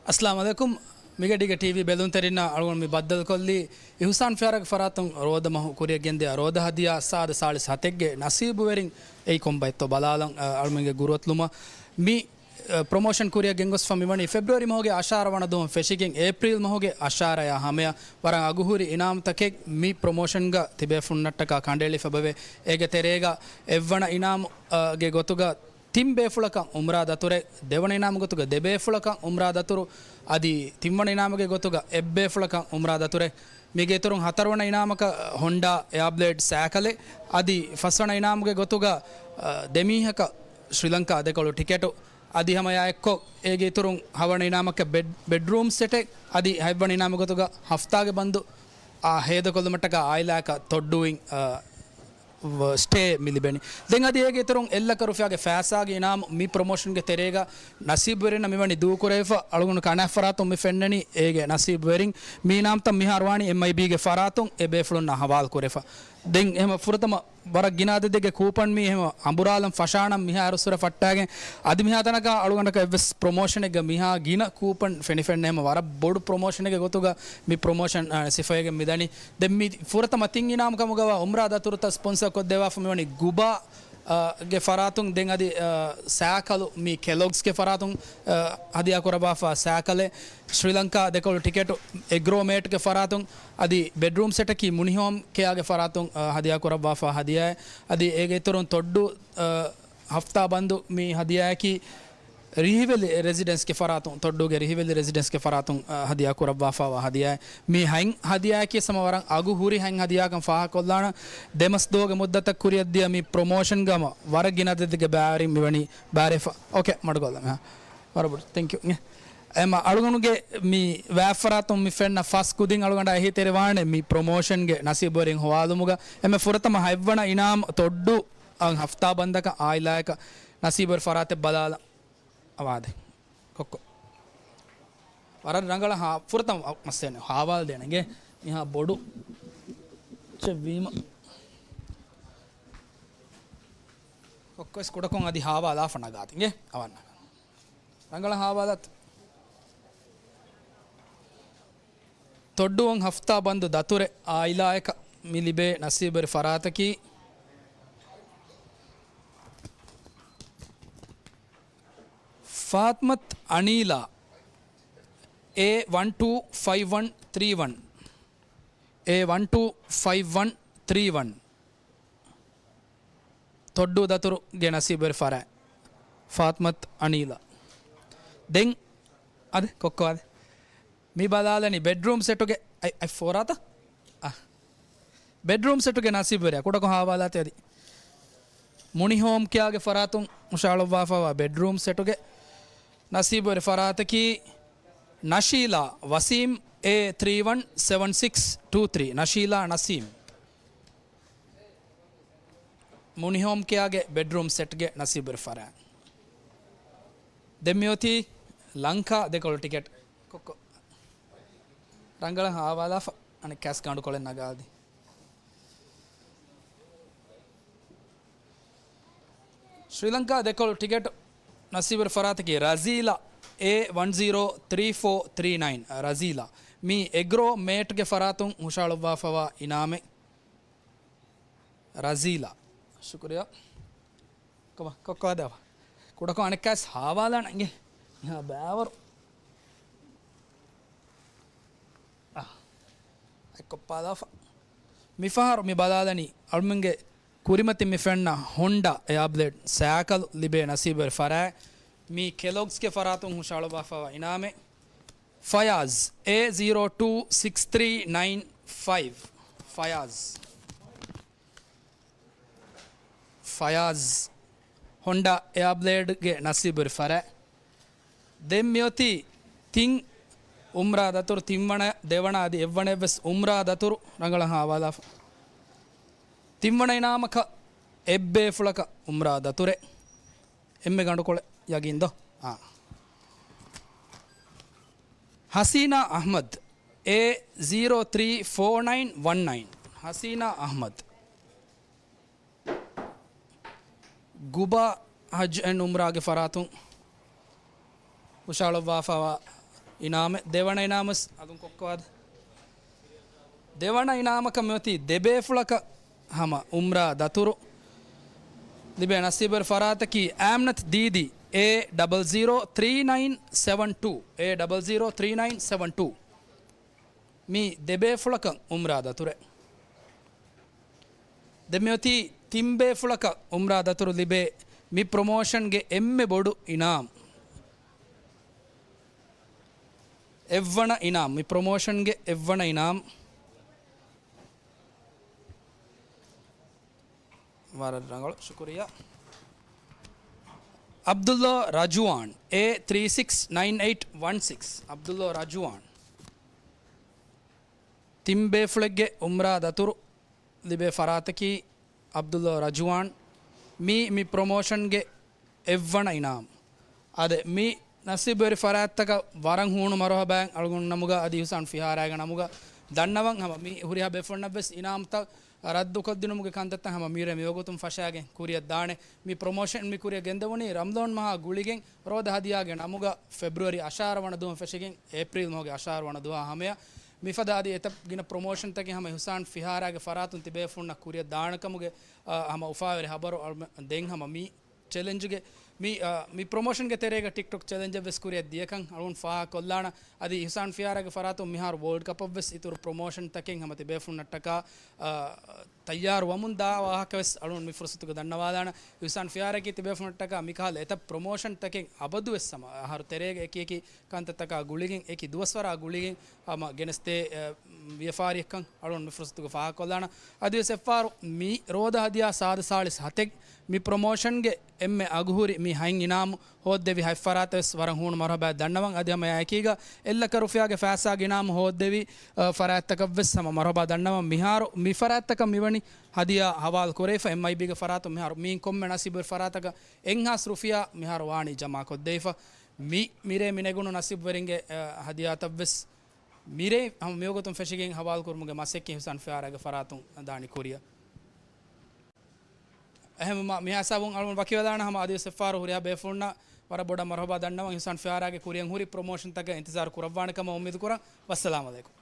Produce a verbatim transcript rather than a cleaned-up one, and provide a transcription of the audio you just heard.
އައްސަލާމު ޢަލައިކުމް. މިގަޑީގެ ޓީވީ ބެލުންތެރިންނަށް އަޅުގަނޑު މި ބައްދަލުކޮށްލީ އިޙުސާން ފިޔާރަކު ފަރާތުން ރޯދަ މަހު ކުރިއަށް ގެންދިޔަ ރޯދަ ހަދިޔާ ސާދަ ސާޅީސް ހަތެއްގެ ނަސީބުވެރިން އެއީ ކޮންބައެއްތޯ ބަލާލަން، އަ، އަޅުމެންގެ ގުރުއަތުލުމަށް. މި، އަ، ޕްރޮމޯޝަން ކުރިއަށް ގެންގޮސްފަ މިވަނީ ފެބްރުއަރީ މަހުގެ އަށާރަ ވަނަ ދުވަހުން ފެށިގެން އޭޕްރީލް މަހުގެ އަށާރަޔާ ހަމަޔަށް. ވަރަށް އަގުހުރި އިނާމުތަކެއް މި ޕްރޮމޯޝަންގަ ތިބޭފުޅުންނަށްޓަކާ ކަނޑައެޅިފަ ބެވޭ. އޭގެ ތެރޭގަ އެއްވަނަ އިނާމު، އަ، ގެ ގޮތުގަ ތިން ބޭފުޅަކަށް އުމްރާ ދަތުރެއް، ދެވަނަ އިނާމު ގޮތުގަ ދެ ބޭފުޅަކަށް އުމްރާ ދަތުރު، އަދި ތިންވަނަ އިނާމުގެ ގޮތުގަ އެއް ބޭފުޅަކަށް އުމްރާ ދަތުރެއް. މީގެ އިތުރުން ހަތަރުވަނަ އިނާމަކަށް ހޮންޑާ އެއާބްލޭޑް ސައިކަލެއް، އަދި ފަސްވަނަ އިނާމުގެ ގޮތުގަ، އަ، ދެމީހަކަށް ޝްރީލަންކާ ދެކޮޅު ޓިކެޓު، އަދި ހަމަ އެއާއެއްކޮށް އޭގެ އިތުރުން ހަވަނަ އިނާމަކަށް ބެޑް، ބެޑްރޫމް ސެޓެއް، އަދި ހަތްވަނަ އިނާމު ގޮތުގަ ހަފްތާގެ ބަންދު، އާ، ހޭދަކޮށްލުމަށްޓަކާ އާއިލާއަކަށް ތޮއްޑޫއިން، އާ، ވ-، ސްޓޭ މި ލިބެނީ. ދެން އަދި އޭގެ އިތުރުން އެއްލަކަ ރުފިޔާގެ ފައިސާގެ އިނާމު މި ޕްރޮމޯޝަންގެ ތެރޭގަ ނަސީބުވެރިންނަށް މިވަނީ ދޫކުރެވިފަ. އަޅުގަނޑު ކަނާތް ފަރާތުން މި ފެންނަނީ އޭގެ ނަސީބުވެރިން. މި އިނާމުތައް މިހާރު ވާނީ އެމްއައިބީގެ ފަރާތުން އެ ބޭފުޅުންނާ ހަވާލު ކުރެފަ. ދެން އެހެމަ ފުރަތަމަ ވަރަށް ގިނަ އަދަދެއްގެ ކޫޕަން މީ އެހެމަ އަނބުރާލަން ފަށާނަން މިހާ އަރުސުރެ ފައްޓާގެން. އަދި މިހާތަނަކާ އަޅުގަނޑަކަށް އެއްވެސް ޕްރޮމޯޝަނެއްގަ މިހާ ގިނަ ކޫޕަން ފެނިފެންނަ އެހެމަ ވަރަށް ބޮޑު ޕްރޮމޯޝަނެއްގެ ގޮތުގަ މި ޕްރޮމޯޝަން، އާ، ސިފައިގެ މިދަނީ. ދެން މި ފުރަތަމަ ތިން އިނާމު ކަމުގަވާ އުމްރާ ދަތުރުތައް ސްޕޮންސަ ކޮށްދެވާފަ މިވަނީ ގުބާ، އާ، ގެ ފަރާތުން. ދެން އަދި، އާ، ސައިކަލު މި ކެލޮގްސްގެ ފަރާތުން، އާ، ހަދިޔާ ކުރައްވާފަ ސައިކަލެއް، ޝްރީލަންކާ ދެކޮޅު ޓިކެޓު، އެގްރޯ މޭޓްގެ ފަރާތުން، އަދި ބެޑްރޫމް ސެޓަކީ މުނިހޯމް ކެއާގެ ފަރާތުން، އާ، ހަދިޔާ ކުރައްވާފަ ހަދިޔާއެއް. އަދި އޭގެ އިތުރުން ތޮއްޑޫ، އާ، ހަފްތާ ބަންދު މި ހަދިޔާއަކީ ރިހިވެލި ރެޒިޑެންސްގެ ފަރާތުން، ތޮއްޑޫގެ ރިހިވެލި ރެޒިޑެންސްގެ ފަރާތުން، އަ، ހަދިޔާ ކުރައްވާފައިވާ ހަދިޔާއެއް. މި ހަތް ހަދިޔާއަކީ ހަމަ ވަރަށް އަގު ހުރި ހަތް ހަދިޔާކަން ފާހަގަކޮށްލާނަން. ދެމަސް ދުވަހުގެ މުއްދަތަށް ކުރިއަށްދިޔަ މި ޕްރޮމޯޝަންގަ ހަމަ ވަރަށް ގިނަ އަދަދެއްގެ ބައިވެރިން މިވަނީ ބައިވެރިވެފަ. އޯކޭ، މަޑުކޮށްލަން. އާ، ވަރަށް ބޮޑަށް ތެންކް ޔޫ. އެމަ އަޅުގަނޑުގެ މި ވާފަރާތުން މި ފެންނަ ފަސް ކުދިން އަޅުގަނޑާ އެހީތެރިވާނެ މި ޕްރޮމޯޝަންގެ ނަސީބުވެރިން ހޮވާލުމުގަ. އެމެ ފުރަތަމަ ހަތްވަނަ އިނާމު ތޮއްޑޫ އަށް ހަފްތާ ބަންދަކަށް އާއިލާއަކަށް ނަސީބުވެރި ފަރާތެއް ބަލާލަން. އަވާދެ. ކޮއްކޮ. ވަރަށް ރަނގަޅަށް ހާ-، ފުރަތަމަ މައްސަލަ ހާވާލް ދޭނެގެ. މިހާ ބޮޑު ޗެއްވީމަ. ކޮއްކޮވެސް ކުޑަކޮށް އަދި ހާވާލާފަ ނަގާތިނގެ. އަވަން ނަގާ. ރަނގަޅަށް ހާވާލާތި. ތޮއްޑޫއަށް ހަފްތާ ބަންދު ދަތުރެއް އާއިލާއަކަށް މި ލިބޭ ނަސީބުވެރި ފަރާތަކީ، ފާތްމަތް އަނީލާ، އޭ ވަން ޓޫ ފައިވް ވަން ތްރީ ވަން، އޭ ވަން ޓޫ ފައިވް ވަން ތްރީ ވަން. ތޮއްޑޫ ދަތުރުގެ ނަސީބުވެރި ފަރާތް ފާތްމަތް އަނީލާ. ދެން އަދި ކޮއްކޮ އަދި މި ބަލާލަނީ ބެޑްރޫމް ސެޓުގެ އައި، އައި ފޯރާތަ؟ އަ. ބެޑްރޫމް ސެޓުގެ ނަސީބުވެރިޔާ ކުޑަކޮށް ހާވާލާތި އަދި. މުނި ހޯމް ކެއާގެ ފަރާތުން ހުށަހަޅައްވާފައިވާ ބެޑްރޫމް ސެޓުގެ ނަސީބުވެރި ފަރާތަކީ ނަޝީލާ ވަސީމް، އޭ ތްރީ ވަން ސެވަން ސިކްސް ޓޫ ތްރީ. ނަޝީލާ ނަސީމް. މުނި ހޯމް ކެއާގެ ބެޑްރޫމް ސެޓްގެ ނަސީބުވެރި ފަރާތް. ދެން މިއޮތީ ލަންކާ ދެކޮޅު ޓިކެޓް. ކޮއްކޮ. ރަނގަޅަށް ހާވާލާފަ އަނެއްކާސް ގަނޑުކޮޅެއް ނަގާލި. ޝްރީލަންކާ ދެކޮޅު ޓިކެޓް ނަސީބުވެރި ފަރާތަކީ ރަޒީލާ، އޭ ވަން ޒީރޯ ތްރީ ފޯ ތްރީ ނައިން، ރަޒީލާ. މީ އެގްރޯ މޭޓްގެ ފަރާތުން ހުށަހަޅުއްވާފައިވާ އިނާމެއް. ރަޒީލާ. ޝުކުރިއްޔާ. ކޮބާ، ކޮއްކޮ އާދެވާ. ކުޑަކޮށް އަނެއްކާސް ހާވާލާނަން އިނގޭ. މިހާ ބައިވަރު. އަ. އެއްކޮށް ޕާލާފަ. މިފަހަރު މި ބަލާލަނީ އަޅުމެންގެ ކުރިމަތިން މި ފެންނަ ހޮންޑާ އެއާބްލޭޑް ސައިކަލް ލިބޭ ނަސީބުވެރި ފަރާތް. މީ ކެލޮގްސްގެ ފަރާތުން ހުށަހަޅުއްވާފައިވާ އިނާމެއް. ފަޔާޒް، އޭ ޒީރޯ ޓޫ ސިކްސް ތްރީ ނައިން ފައިވް. ފަޔާޒް. ފަޔާޒް ހޮންޑާ އެއާބްލޭޑްގެ ނަސީބުވެރި ފަރާތް. ދެން މިއޮތީ ތިން އުމްރާ ދަތުރު، ތިންވަނަ، ދެވަނަ އަދި އެއްވަނައެއްވެސް އުމްރާ ދަތުރު ރަނގަޅަށް ހާވާލާފަ. ތިންވަނަ އިނާމަކަށް އެއްބޭފުޅަކަށް އުމްރާ ދަތުރެއް. އެންމެ ގަނޑުކޮޅެއް ޔަގީން ދޯ؟ އާ. ހަސީނާ އަޙްމަދު، އޭ ޒީރޯ ތްރީ ފޯ ނައިން ވަން ނައިން، ހަސީނާ އަޙްމަދު. ގުބާ ޙައްޖު އެންޑް ޢުމްރާގެ ފަރާތުން ހުށަހަޅައްވާފައިވާ އިނާމެއް. ދެވަނަ އިނާމުވެސް އަލުން ކޮށްކޮށް އާދެ. ދެވަނަ އިނާމަކަށް މިއޮތީ ދެބޭފުޅަކަށް ހަމަ ޢުމްރާ ދަތުރު ލިބޭ ނަސީބުވެރި ފަރާތަކީ އާމްނަތު ދީދީ، އޭ ޑަބަލް ޒީރޯ ތްރީ ނައިން ސެވަން ޓޫ، އޭ ޑަބަލް ޒީރޯ ތްރީ ނައިން ސެވަން ޓޫ. މި ދެބޭފުޅަކަށް ޢުމްރާ ދަތުރެއް. ދެން މިއޮތީ ތިންބޭފުޅަކަށް ޢުމްރާ ދަތުރު ލިބޭ މި ޕްރޮމޯޝަންގެ އެންމެ ބޮޑު އިނާމް، އެއްވަނަ އިނާމް، މި ޕްރޮމޯޝަންގެ އެއްވަނަ އިނާމް. ވަރަށް ރަނގަޅު، ޝުކުރިއްޔާ. ޢަބްދުﷲ ރަޖުވާން، އޭ ތްރީ ސިކްސް ނައިން އެއިޓް ވަން ސިކްސް، ޢަބްދުﷲ ރަޖުވާން. ތިން ބޭފުޅެއްގެ ޢުމްރާ ދަތުރު ލިބޭ ފަރާތަކީ ޢަބްދުﷲ ރަޖުވާން. މީ މި ޕްރޮމޯޝަންގެ އެއްވަނަ އިނާމް. އާދެ، މި ނަސީބުވެރި ފަރާތްތަކަށް ވަރަށް ހޫނު މަރުޙަބާއެއް އަޅުގަނޑު ނަމުގަ އަދި އިޙުސާން ފިހާރާގެ ނަމުގަ ދަންނަވަން. ހަމަ މި ހުރިހާ ބޭފުޅުންނަށްވެސް އިނާމްތައް ރައްދުކޮށްދިނުމުގެ ކަންތައްތައް ހަމަ މިރޭ މިވަގުތުން ފަށާގެން ކުރިއަށް ދާނެ. މި ޕްރޮމޯޝަން މި ކުރިއަށް ގެންދެވުނީ ރަމަޟާން މަހާ ގުޅިގެން ރޯދަ ހަދިޔާގެ ނަމުގަ ފެބްރުއަރީ އަށާރަ ވަނަ ދުވަހުން ފެށިގެން އޭޕްރީލް މަހުގެ އަށާރަ ވަނަ ދުވަހާ ހަމަޔަށް. މިފަދަ އަދި އެތައް ގިނަ ޕްރޮމޯޝަންތަކެއް ހަމަ އިޙުސާން ފިހާރާގެ ފަރާތުން ތިބޭފުޅުންނަށް ކުރިއަށް ދާނެކަމުގެ، އަ، ހަމަ އުފާވެރި ހަބަރު އަޅުމެ-، ދެން ހަމަ މި ޗެލެންޖުގެ މި، އަ، މި ޕްރޮމޯޝަންގެ ތެރޭގަ ޓިކްޓޮކް ޗެލެންޖެއްވެސް ކުރިއަށް ދިޔަކަން އަޅުން ފާހަގަކޮށްލާނަ. އަދި އިޙުސާން ފިހާރާގެ ފަރާތުން މިހާރު ވޯލްޑް ކަޕަށްވެސް އިތުރު ޕްރޮމޯޝަންތަކެއް ހަމަ ތިބޭފުޅުންނަށްޓަކާ، އަ، ތައްޔާރު ވަމުން ދާ ވާހަކަވެސް އަޅުން މި ފުރުސަތުގަ ދަންނަވާލާނަ. އިޙުސާން ފިހާރާއަކީ ތިބޭފުޅުންނަށްޓަކާ މިކަހަލަ އެތައް ޕްރޮމޯޝަންތަކެއް އަބަދުވެސް ހަމަ އަހަރު ތެރޭގަ އެކި އެކި ކަންތައްތަކާ ގުޅިގެން، އެކި ދުވަސްވަރާ ގުޅިގެން ހަމަ ގެނެސްދޭ، އެ، ވިޔަފާރިއެއްކަން އަޅުން މި ފުރުސަތުގަ ފާހަގަކޮށްލާނަ. އަދިވެސް އެއްފަހަރު މި ރޯދަ ހަދިޔާ ސާދަ ސާޅީސް ހަތެއް މި ޕްރޮމޯޝަންގެ އެންމެ އަގުހުރި މި ހަތް އިނާމު ހޯއްދެވި ހަތް ފަރާތަށް ވެސް ވަރަށް ހޫނު މަރުޙަބާ ދަންނަވަން. އަދި ހަމަ އެކީގަ އެއްލައްކަ ރުފިޔާގެ ފައިސާގެ އިނާމު ހޯއްދެވި، އަ، ފަރާތްތަކަށް ވެސް ހަމަ މަރުޙަބާ ދަންނަވަން. މިހާރު މި ފަރާތްތަކަށް މިވަނީ ހަދިޔާ ހަވާލު ކުރެވިފަ. އެމްއައިބީގެ ފަރާތުން މިހާރު މިއިން ކޮންމެ ނަސީބުވެރި ފަރާތަކަށް އެއްހާސް ރުފިޔާ މިހާރު ވާނީ ޖަމާކޮށްދެވިފަ. މި މިރޭ މި ނެގުނު ނަސީބުވެރިންގެ، އަ، ހަދިޔާތައްވެސް މިރޭ ހަމަ މިވަގުތުން ފެށިގެން ހަވާލުކުރުމުގެ މަސައްކަތް އިޙުސާން ފިހާރާގެ ފަރާތުން ދާނީ ކުރިއަށް. އެހެންވީމަ މިހާ ހިސާބުން އަޅުން ވަކިވެލާނަ. ހަމަ އަދިވެސް އެއްފަހަރު ހުރިހާ ބޭފުޅުންނަށް ވަރަށް ބޮޑަށް މަރުޙަބާ ދަންނަވަން. އިޙުސާން ފިހާރާގެ ކުރިއަށް ހުރި ޕްރޮމޯޝަންތަކަށް އިންތިޒާރު ކުރައްވާނެ ކަމަށް އުއްމީދު ކުރަން. ވައްސަލާމް އަލައިކުމް.